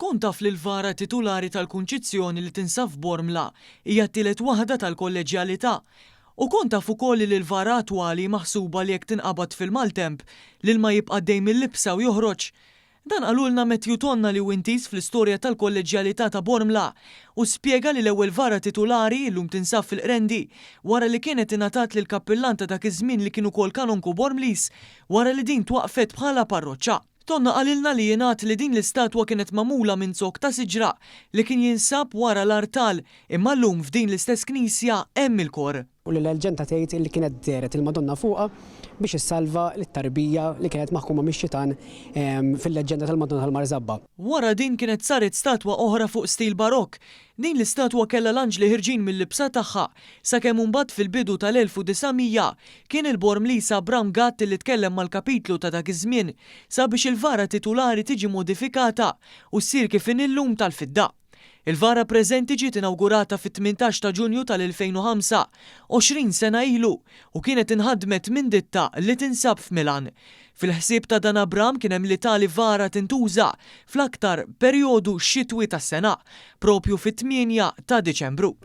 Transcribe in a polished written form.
Kont taf li l-vara titulari tal-Kunċizzjoni li tinsab f'Bormla hija t-tielet waħda tal-kolleġjalità? U kont taf ukoll li l-vara attwali hi maħsuba li jekk tinqabad fil-maltemp, l-ilma jibqa' għaddej mil-libsa u joħroġ? Dan qalulna Matthew Tonna li hu intiż fl-istorja tal-kolleġjalità ta' Bormla u spjega li l-ewwel vara titulari illum tinsab fil-Qrendi wara li kienet ingħatat lill-kappillan ta' dak iż-żmien li kien ukoll kanonku Bormliż wara li din twaqqfet bħala parroċċa. Tonna qalilna li jingħad li din l-istatwa kienet magħmula minn zokk ta' siġra li kien jinsab wara l-artal imma llum f'din l-istess knisja hemm il-kor. U li l-leġġenda tgħid li kienet dehret il-Madonna fuqha biex issalva lit-tarbija li kienet maħkuma mix-xitan fil-leġġenda tal-Madonna tal-Marzabba. Wara din kienet saret statwa oħra fuq stil Barokk Din l-istatwa kellha l-anġli ħirġin mill-libsa tagħha, sakemm imbagħad fil-bidu tal-1900 kien il-Bormliż Abram Gatt li tkellem mal-kapitlu ta' dak iż-żmien sabiex il-vara titulari tiġi modifikata u ssir kif inhi llum tal-fidda. Il-vara preżenti ġiet inawgurata fit-18 ta' Ġunju tal-2005, 20 sena ilu, u kienet inħadmet minn ditta li tinsab f'Milan. Fil-ħsieb ta' dan Abram kien hemm li tali vara tintuża fl-aktar perjodu xitwi tas-sena, proprju fit-8 ta' Diċembru.